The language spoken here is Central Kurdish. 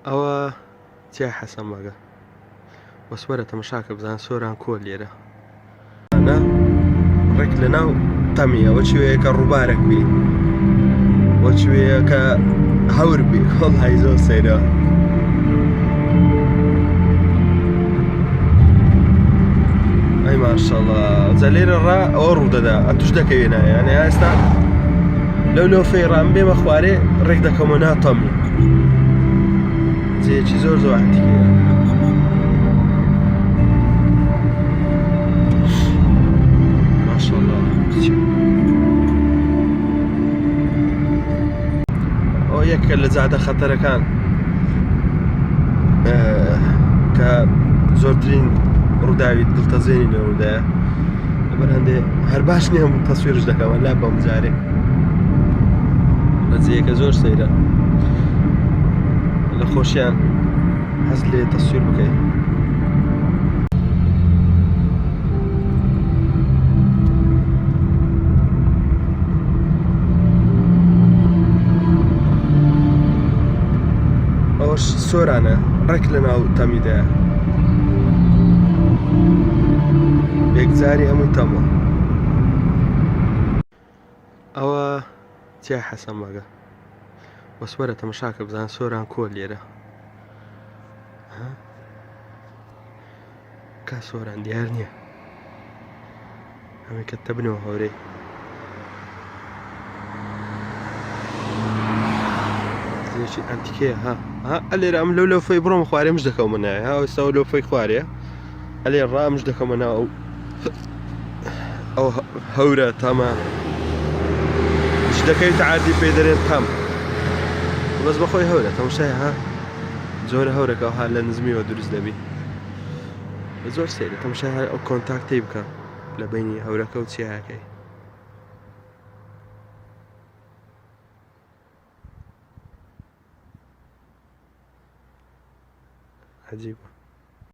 ئەوە چیای حەسەن بەگە بەس وەرە تەمەشاکە بزان سۆران کۆ لێرە نا ڕێک لە ناو تەمی ئەوە چوەیەکە ڕووبارێک بی وە چوەیەکە هەور بی وەڵی زۆر سەیرە. ئەی ماشەڵا جا لێرە ڕا ئەوە ڕوودەدا ئەتوش دەکەوێ نایە یانێ ئێستا لەو لۆفەی ڕام بێمە خوارێ ڕێک دەکەمەوە ناتەمی جێیەکی زۆر زۆر عەتیقەیە. ماشەڵا ئەو یەکە لە جادە خەتەرەکان کە زۆرترین ڕووداوی دڵتەزێنی لەوەدایە لەبەر هەندێ هەر باش نییە تەسویرش دەکەمە لا بەم جارێ بە جێیەکە زۆر سەیرە لە خۆشیان حەز لێ تەسویر بکەیت. ئەوەش سۆرانە ڕێک لە ناو تەمیدایە یەکجاری هەمووی تەمە. ئەوە چیای حەسەن بەگە بەس وەرە تەمەشاکە بزان سۆران کۆ لێرە کا سۆران دیار نییە ئەمە کە تەبنەوە هەورەی زێکی ئەنتیکەیە ها ها ئەلێرە ئەم لەو لەو فەی بڕۆم خوارێ مش دەکەومە نایە ها ئێستا لەو فەی خوارێ ئەلێ ڕامش دەکەمە ناو ئەو ئەو هەورە تەمە دەکەویتە عادی پێی دەرێن تەم بەس بەخۆی هەورە تەمەشای ها جۆرە هەورەکە ها لە نزمیەوە دروست دەبی زۆر سەیرە تەمەشای هەر ئەو کۆنتاکتەی بکە لە بینی هەورەکە و چیاکەی عجیبە.